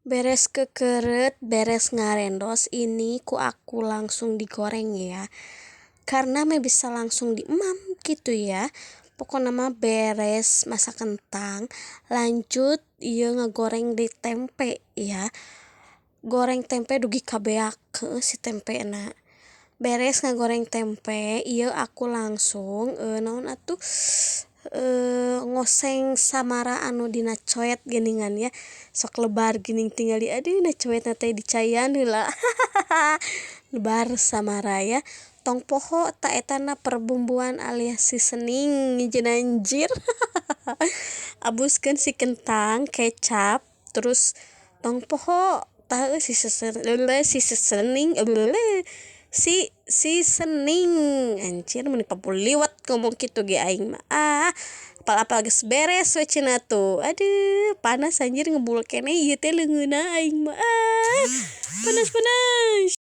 Beres kekeret, beres ngarendos, ini ku aku langsung digoreng ya, karena meh bisa langsung diemam gitu ya. Pokoknya mah beres masak kentang, lanjut iya ngegoreng di tempe ya. Goreng tempe dugi ka beak si tempe na. Beres ngegoreng tempe, iya aku langsung naon atuh ngoseng samara anu dina coet geningan ya. Sok lebar geuning tingali, aduh, na coet teh dicaian heula. Lebar samara ya. Tong poho ta etana perbumbuan alias seasoning anjir. Abuskeun si kentang, kecap, terus tong poho tah si seasoning, si seasoning anjir, meuni papuliwet ngomong kitu ge aing mah. Ah, apal-apal geus beres we cenah tuh. Aduh, panas anjir, ngebul keneh ieu teh leungeunna aing mah. Ah, panas panas.